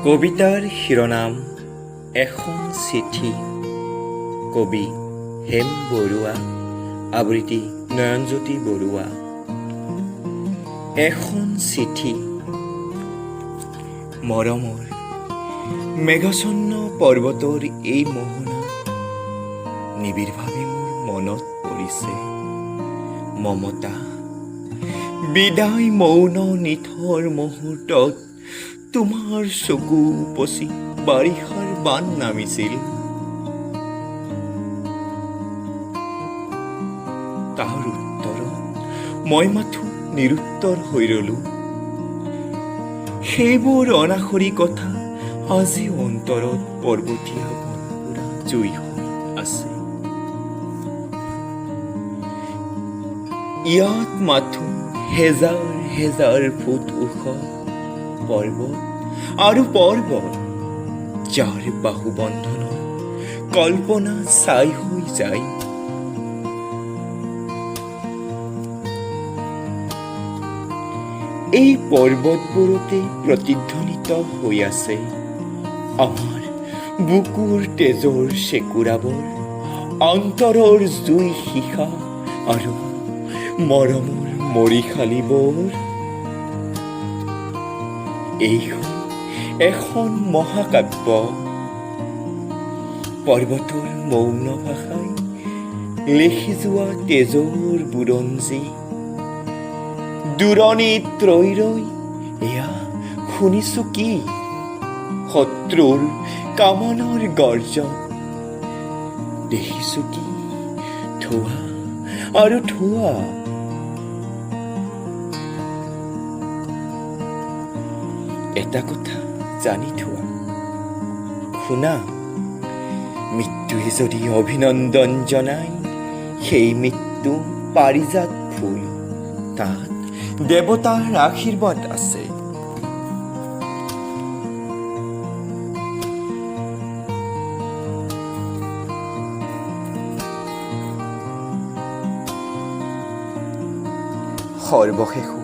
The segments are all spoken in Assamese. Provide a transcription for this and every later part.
কবিতাৰ শিৰোনাম এখন চিঠি। কবি হেম বৰুৱা, আবৃত্তি নয়নজ্যোতি বৰুৱা। এখন চিঠি। মৰমৰ, মেঘাচ্ছন্ন পৰ্বতৰ এই মোহনা নিবিড়ভাৱে মোৰ মনত পৰিছে। মমতা, বিদায় মৌন নিথৰ মুহূৰ্তত তোমাৰ চকু উপচি বাৰিষাৰ বান নামিছিল। তাৰ উত্তৰত মই মাথো নিৰুত্তৰ হৈ ৰলো। সেইবোৰ অনাখৰী কথা আজি অন্তৰত পৰ্বতীয়া বনপোৰা জুই হৈ আছে। ইয়াত মাথো হেজাৰ হেজাৰ ফুট ওখ পৰ্বত আৰু পৰ্বত, যাৰ বাহুবন্ধনত কল্পনা ছাই হৈ যায়। এই পৰ্বতবোৰতে প্ৰতিধ্বনিত হৈ আছে আমাৰ বুকুৰ তেজৰ চেকুৰাবোৰ, অন্তৰৰ জুই শিখা আৰু মৰমৰ মৰিশালিবোৰ। এইখন এখন মহাকাব্য। পৰ্বতৰ মৌন ভাষাই লিখি যোৱা তেজৰ বুৰঞ্জী। দূৰণিত ৰৈ ৰৈ এয়া শুনিছো কি? শত্ৰুৰ কামানৰ গৰ্জন। দেখিছো কি? ধোঁৱা আৰু ধোঁৱা। এটা কথা জানি থোৱা, শুনা, মৃত্যুৱে যদি অভিনন্দন জনায়, সেই মৃত্যু পাৰিজাত ফুল, তাত দেৱতাৰ আশীৰ্বাদ আছে। সৰ্বশেষত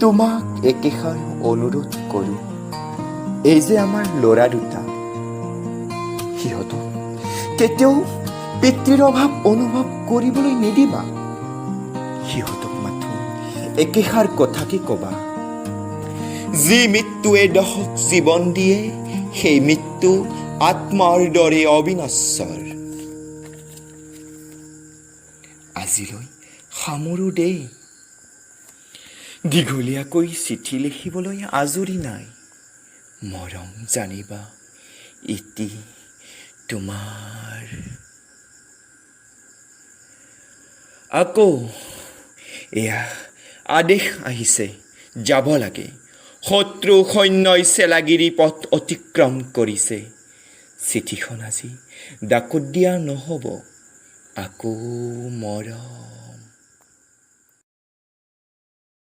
তোমাক একেষাৰ অনুৰোধ কৰোঁ। এই যে আমাৰ ল'ৰা দুটা, সিহঁতক কেতিয়াও পিতৃৰ অভাৱ অনুভৱ কৰিবলৈ নিদিবা। সিহঁতক মাথো একেষাৰ কথাকে ক'বা, যি মৃত্যুৱে দহক জীৱন দিয়ে, সেই মৃত্যু আত্মাৰ দৰে অবিনশ্বৰ। আজিলৈ সামৰো দেই। দীঘলীয়াকৈ চিঠি লিখিবলৈ আজৰি নাই। মৰম জানিবা, ইতি তোমাৰ। আকৌ এয়া আদেশ আহিছে, যাব লাগে। শত্ৰু সৈন্যই চেলাগিৰি পথ অতিক্ৰম কৰিছে। চিঠিখন আজি ডাকত দিয়া নহ'ব। আকৌ মৰম।